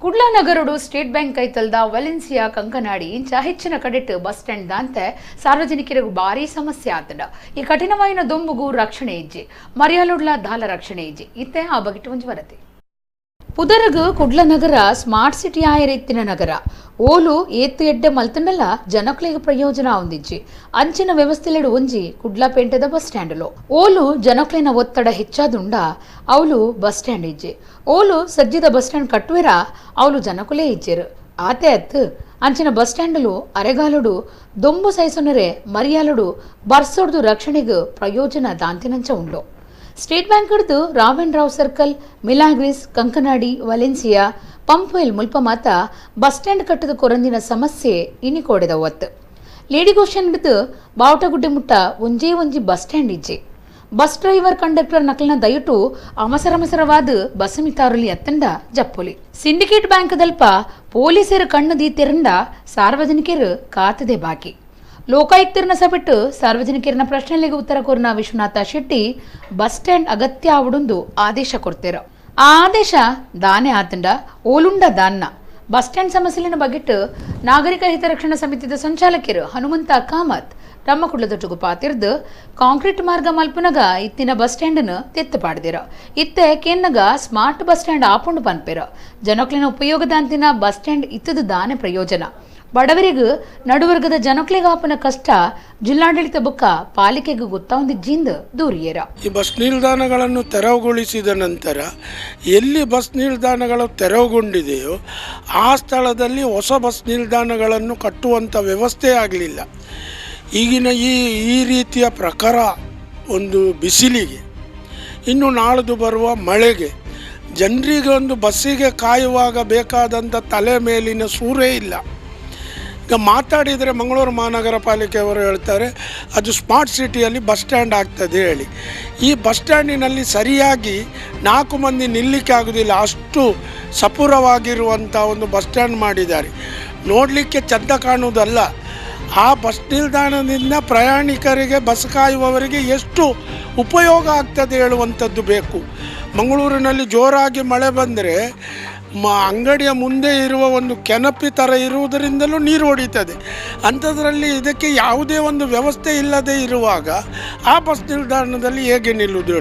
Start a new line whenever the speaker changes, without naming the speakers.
Kudla ನಗರಡು state bank ಕೈತಲ್ದ Valencia, Kankanady ಇಂಚ ಹೆಚ್ಚಿನ ಕಡೆಟ್ ಬಸ್ ಸ್ಟ್ಯಾಂಡ್ ದಾಂತೆ ಸಾರ್ವಜನಿಕರಿಗೂ ಭಾರಿ ಸಮಸ್ಯೆ ಆತಂಡ. ಈ ಕಠಿಣವಾಯಿನ ದೊಂಬುಗು ರಕ್ಷಣೆ ಇಜ್ಜಿ, ಮರ್ಯಾಲುಡ್ಲ ದಾಲ ರಕ್ಷಣೆ ಇಜ್ಜಿ. ಇತ್ತೆ ಆ ಬಗೆಟ್ ಒಂಜಿ ವರದಿ. ಪುದರಗು ಕುಡ್ಲ ನಗರ ಸ್ಮಾರ್ಟ್ ಸಿಟಿ ಆಯರ ಇತ್ತಿನ ನಗರ. ಓಲು ಏತ್ ಎಡ್ಡೆ ಮಲ್ತಂಡಲ ಜನಕ್ಲೆಗ್ ಪ್ರಯೋಜನ ಆವೊಂದಿಜ್ಜಿ. ಅಂಚಿನ ವ್ಯವಸ್ಥೆಲೆಡ್ ಒಂಜಿ ಕುಡ್ಲ ಪೇಂಟೆದ ಬಸ್ ಸ್ಟ್ಯಾಂಡ್ಲು. ಓಲು ಜನಕ್ಲೆನ ಒತ್ತಡ ಹೆಚ್ಚಾದುಂಡ ಅವ್ಲು ಬಸ್ ಸ್ಟ್ಯಾಂಡ್ ಇಜ್ಜಿ. ಓಲು ಸಜ್ಜಿದ ಬಸ್ ಸ್ಟ್ಯಾಂಡ್ ಕಟ್ಟುವೆರ, ಅವ್ಲು ಜನಕುಲೇ ಇಜ್ಜೆರ್. ಆತೆ ಅತ್, ಅಂಚಿನ ಬಸ್ ಸ್ಟ್ಯಾಂಡ್ಲು ಅರೆಗಾಲುಡು ದೊಂಬು ಸೈಸೊನರೆ, ಮರಿಯಾಲುಡು ಬರ್ಸೊಡ್ದು ರಕ್ಷಣೆಗ್ ಪ್ರಯೋಜನ ದಾಂತಿನಂಚ ಉಂಡು. ಸ್ಟೇಟ್ ಬ್ಯಾಂಕ್ ಹಿಡ್ದು ರಾವ್ ರಾವ್ ಸರ್ಕಲ್, ಮಿಲಾಗ್ರಿಸ್, ಕಂಕನಾಡಿ, ವಲೆನ್ಸಿಯಾ, ಪಂಪ್ವೆಲ್ ಮುಲ್ಪ ಮಾತ ಬಸ್ ಸ್ಟ್ಯಾಂಡ್ ಕಟ್ಟದ ಕೊರಂದಿನ ಸಮಸ್ಯೆ ಇನಿ ಕೋಡೆದ ಒತ್ತು. ಲೇಡಿ ಗೋಷನ್ ಹಿಡ್ದು ಬಾವಟಗುಡ್ಡೆ ಮುಟ್ಟ ಒಂಜೇ ಒಂಜಿ ಬಸ್ ಸ್ಟ್ಯಾಂಡ್ ಇಜ್ಜಿ. ಬಸ್ ಡ್ರೈವರ್, ಕಂಡಕ್ಟರ್ ನಕಲ್ನ ದಯಟು ಅವಸರಮಸರವಾದ ಬಸ್ ಮಿತಾರುಲಿ ಅತ್ತಂಡ ಜಪ್ಪೊಲಿ. ಸಿಂಡಿಕೇಟ್ ಬ್ಯಾಂಕ್ ದಲ್ಪ ಪೊಲೀಸರು ಕಣ್ಣು ದೀತೆರಂಡ ಸಾರ್ವಜನಿಕರು ಕಾತದೆ ಬಾಕಿ. ಲೋಕಾಯುಕ್ತರನ್ನ ಸಭೆಟ್ಟು ಸಾರ್ವಜನಿಕರನ್ನ ಪ್ರಶ್ನೆಗಳಿಗೆ ಉತ್ತರ ಕೋರಿನ ವಿಶ್ವನಾಥ ಶೆಟ್ಟಿ ಬಸ್ ಸ್ಟ್ಯಾಂಡ್ ಅಗತ್ಯ ಆವಡುಂದು ಆದೇಶ ಕೊಡ್ತೇರ. ಆ ಆದೇಶ ದಾನೆ ಆತಂಡ, ಓಲುಂಡ ದಾನ್ನ? ಬಸ್ ಸ್ಟ್ಯಾಂಡ್ ಸಮಸ್ಯೆಲಿನ ಬಗೆಟ್ ನಾಗರಿಕ ಹಿತರಕ್ಷಣಾ ಸಮಿತಿದ ಸಂಚಾಲಕರು ಹನುಮಂತ ಕಾಮತ್ ತಮ್ಮ ಕುಡ್ಲದೊಟ್ಟುಗು ಪಾತಿರ್ದು ಕಾಂಕ್ರೀಟ್ ಮಾರ್ಗ ಮಲ್ಪುನಗ ಇತ್ತಿನ ಬಸ್ ಸ್ಟ್ಯಾಂಡ್ ತೆತ್ತು ಪಾಡ್ದಿರ. ಇತ್ತೆ ಕೇನ್ನಗ ಸ್ಮಾರ್ಟ್ ಬಸ್ ಸ್ಟ್ಯಾಂಡ್ ಆಪುಂಡು ಪನ್ಪೆರ. ಜನಕ್ಲೆನ ಉಪಯೋಗದಾಂತಿನ ಬಸ್ ಸ್ಟ್ಯಾಂಡ್ ಇತ್ತದ ದಾನೆ ಪ್ರಯೋಜನ? ಬಡವರಿಗೂ ನಡುವರ್ಗದ ಜನಕ್ಲೆಗ್ ಆಪುನ ಕಷ್ಟ ಜಿಲ್ಲಾಡಳಿತ ಬೊಕ್ಕ ಪಾಲಿಕೆಗೆ ಗೊತ್ತಾವಂದಿಜ್ಜಿಂದ ದೂರಿಯರ.
ಈ ಬಸ್ ನಿಲ್ದಾಣಗಳನ್ನು ತೆರವುಗೊಳಿಸಿದ ನಂತರ ಎಲ್ಲಿ ಬಸ್ ನಿಲ್ದಾಣಗಳು ತೆರವುಗೊಂಡಿದೆಯೋ ಆ ಸ್ಥಳದಲ್ಲಿ ಹೊಸ ಬಸ್ ನಿಲ್ದಾಣಗಳನ್ನು ಕಟ್ಟುವಂಥ ವ್ಯವಸ್ಥೆ ಆಗಲಿಲ್ಲ. ಈಗಿನ ಈ ಈ ರೀತಿಯ ಪ್ರಖರ ಒಂದು ಬಿಸಿಲಿಗೆ, ಇನ್ನು ನಾಳ್ದು ಬರುವ ಮಳೆಗೆ ಜನರಿಗೆ ಒಂದು ಬಸ್ಸಿಗೆ ಕಾಯುವಾಗ ಬೇಕಾದಂಥ ತಲೆ ಮೇಲಿನ ಸೂರೇ ಇಲ್ಲ. ಈಗ ಮಾತಾಡಿದರೆ ಮಂಗಳೂರು ಮಹಾನಗರ ಪಾಲಿಕೆಯವರು ಹೇಳ್ತಾರೆ, ಅದು ಸ್ಮಾರ್ಟ್ ಸಿಟಿಯಲ್ಲಿ ಬಸ್ ಸ್ಟ್ಯಾಂಡ್ ಆಗ್ತದೆ ಹೇಳಿ. ಈ ಬಸ್ ಸ್ಟ್ಯಾಂಡಿನಲ್ಲಿ ಸರಿಯಾಗಿ ನಾಲ್ಕು ಮಂದಿ ನಿಲ್ಲಲಿಕ್ಕೆ ಆಗೋದಿಲ್ಲ, ಅಷ್ಟು ಸಪೂರವಾಗಿರುವಂಥ ಒಂದು ಬಸ್ ಸ್ಟ್ಯಾಂಡ್ ಮಾಡಿದ್ದಾರೆ. ನೋಡಲಿಕ್ಕೆ ಚೆಂದ ಕಾಣುವುದಲ್ಲ, ಆ ಬಸ್ ನಿಲ್ದಾಣದಿಂದ ಪ್ರಯಾಣಿಕರಿಗೆ, ಬಸ್ ಕಾಯುವವರಿಗೆ ಎಷ್ಟು ಉಪಯೋಗ ಆಗ್ತದೆ ಹೇಳುವಂಥದ್ದು ಬೇಕು. ಮಂಗಳೂರಿನಲ್ಲಿ ಜೋರಾಗಿ ಮಳೆ ಬಂದರೆ ಅಂಗಡಿಯ ಮುಂದೆ ಇರುವ ಒಂದು ಕೆನಪಿ ಥರ ಇರುವುದರಿಂದಲೂ ನೀರು ಹೊಡೀತದೆ. ಅಂಥದ್ರಲ್ಲಿ ಇದಕ್ಕೆ ಯಾವುದೇ ಒಂದು ವ್ಯವಸ್ಥೆ ಇಲ್ಲದೆ ಇರುವಾಗ ಆ ಬಸ್ ನಿಲ್ದಾಣದಲ್ಲಿ ಹೇಗೆ ನಿಲ್ಲುವುದು ಹೇಳಿ?